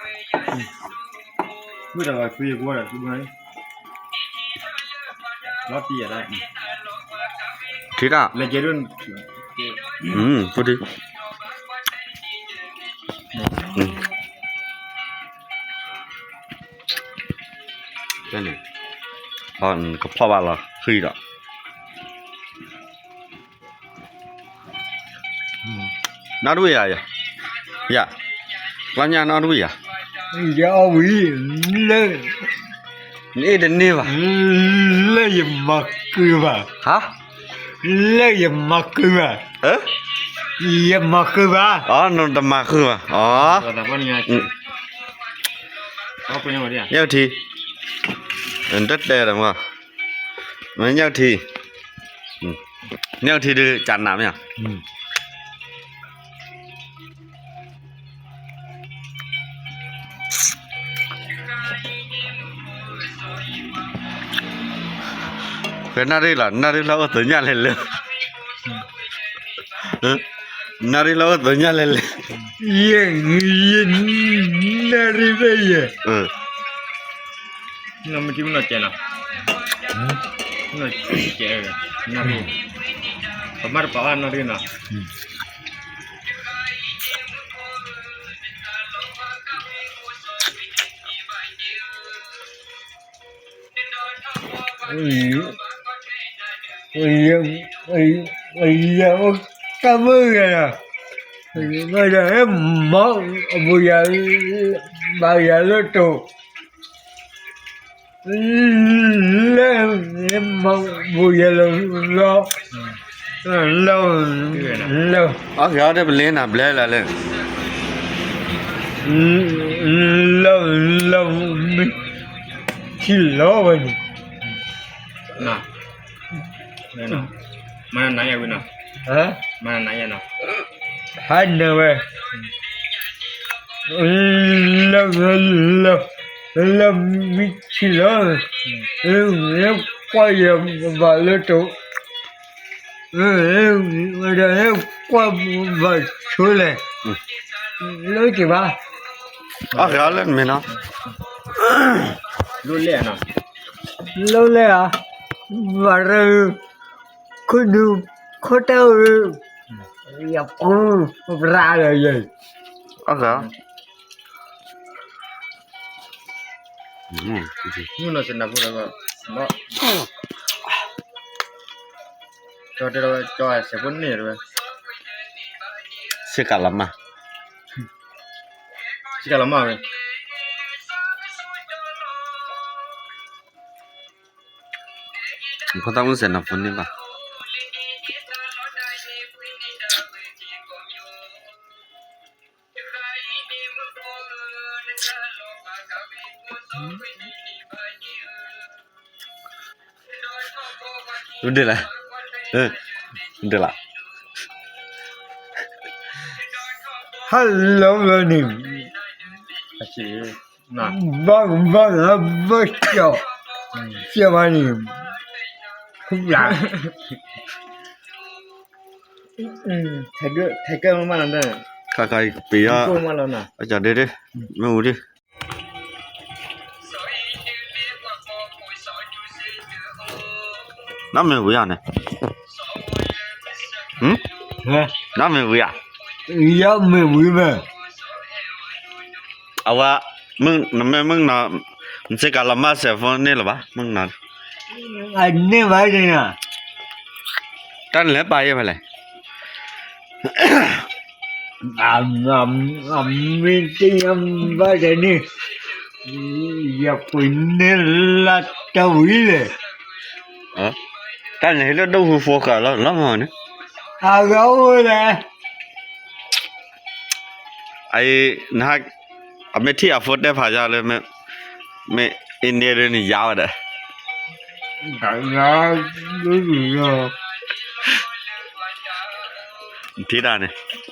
ဝံၤဒီးဝဲ ဖုယကွၢ်ဒီး ဖုဘိန့ၣ် လီၤတံၢ်ယၤဒၣ် ထံတၢ် လဲၤကဲဒိၣ် ဖုထံ ကဖီၣ်ဘၣ်လီၤဃံဒီး နီၣ်တဝံၣ်ယၤ, ယၤ, လီညါနီၣ်တဝံၣ်ယၤ, ယအီၣ်ဝံၤ, လၢ, နအ့ၣ်တန့ၢ်ဘၣ်, လၢယမၤကုဘၣ်, ဟါ, လၢယမၤကုဘၣ်, ယမၤကုဘၣ်, နတမၤကုဘၣ်, အီ, ညၣ်ထံ, တတဲဒီးမ, မ့ၢ်ညၣ်ထံ, ညၣ်ထံဒုးကနးမ့ၢ်ဧါ. ဖဲနၣ်ရံၣ်လီၤ နၣ်ရံၣ်လီၤအိၣ်သ့ၣ်ညါလဲၣ်လၢ, နၣ်ရံၣ်လီၤအိၣ်သ့ၣ်ညါလဲၣ်လၢ, ယဲ, နၣ်ရံၣ်ဖဲယဲ, မ့ၢ်ကဲနီၤ, နၣ်ရံၣ်, ပမ့ၢ်တပာ်ဘၣ်နၣ်ရံၣ်နီၤ. ယအိၣ်တၢ်မုၢ်ဂၤလီၤ, မ့ၢ်ဒီးဟဲမၤအပူၤယၤ, ဘၣ်ယၤလၢတိၤ လၢမၤဘူၣ်ယဲလီၤ, လၢ, လၢ, အီၣ်က့ၤအီၣ်တၢ်ပလ့နၤဘျဲလၢ်လၢ, လၢ, လၢ, မ့ၢ်ထံၣ်လီၤဝဲန့ၣ်, မၤနၤယၤဝံၤနီၤ, မၤနၤယၤနီၤ, ဟါနၤဝဲ လၢ, လၢ, လၢမ့ၢ်ထံၣ်လီၤ, လၢကွၢ်ယၤဘၣ်လၢတိၤ, လၢကွၢ်ဘၣ်ဆိလဲၣ်, လၢက့ၤဘၣ်, အီၣ်ဃဲၤအီၣ်လၢနမ့ၢ်နီၤ, လၢလဲၣ်ဧါ, ဘၣ်ရၢ ခိၣ်နူာ်ခိၣ်တၢ်ဧၢ, ယပူၤပြးဒီးယဲ, အီၣ်ဃဲၤ, မုၢ်နီၤစနၢၤဖိဒီး, ကၠီတဲဒီးကၠီစဲးဖိန့ၣ်တဝဲ, စ့ကၤလီၤမၢ်, စ့ကၤလီၤမၢ်ဝဲ ဖိသၣ်မုၣ်စဲးနီၤဖိန့ၣ်ဘၣ်, ဒ်လဲၣ်, ဒ်လဲၣ်, ဟဲလီၤဝဲန့ၣ်, ဘၣ်ဘၣ်ဘၣ်ကၠီ, ကၠီဘၣ်န့ၣ်, ခူၣ်ဘျး, ထဲကဲမးလီၤ, ခါခါပယီၤ, အကၠီဒ့ဒ့, မ့ၢ်ဝံၤဒ့ နီၢ်မ့ၢ်ဝံၤဧါန့ၣ်, နီၢ်မ့ၢ်ဝံၤဧါ, ယမ့ၢ်ဝံၤမ့ၢ်, အဝဲ, နမ့ၢ်မုၢ်နီၤ, နစ့ကၤလီၤမၢ်စဲးဖိန့ၣ်လၢၤဘၣ်, မုၢ်နီၤ, အန့ၢ်ဘၣ်န့ၣ်, တၢ်နလဲၤပာ်ယဲၢ်ဖဲလဲၣ် အမ့ၢ်တယံၤဘၣ်တန့ၣ်, ယပှ့ၤန့ၢ်လၢတဝံၤလဲၣ်, တၢ်န့ၣ်ဟ့ၣ်လၢဒိၣ်ဟူဖိဃာ်လီၤလီၤမၢ်န့ၣ်, အဂၤအိၣ်ဝဲလဲၣ်, အ, အမ့ၢ်ထံၣ်အဖိတဲဖးယါလၢ, မ့ၢ်အ့န့ၣ်ဒ်န့ၣ်ယါဝဲဒီး ထံၣ်တၢ်န့ၣ်, မ့ၢ်ကဲ, ဟါ, လီၤ,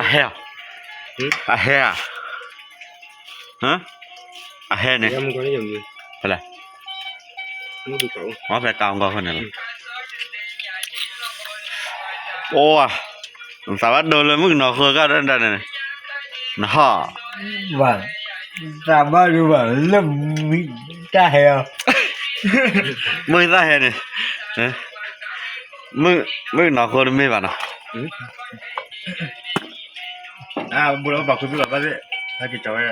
အဟဲ, အဟဲဧါ, အဟဲန့ၣ်, ဖဲလဲၣ်, ဖဲကးအီၣ်ဃိန့ၣ်လီၤ, အိၣ်ဧါ, သးဘၣ်ဒိလၢမုၣ်ကနီၤဃိကၢ်ဒၣ်န့ၣ်, နဟီၣ်, သးဘၣ်ဒိဘၣ်လၢမုၢ်တၢ်ဟဲအီၤ, မုၢ်တၢ်ဟဲန့ၣ်, မုၣ်ကနီၤဃိတမ့ၢ်ဘၣ်နီၤ, ဘိလၢပှၤခွံဘိလီၤဘၣ်သ့ၣ်, ဟဲက့ၤကၠီၤဝဲ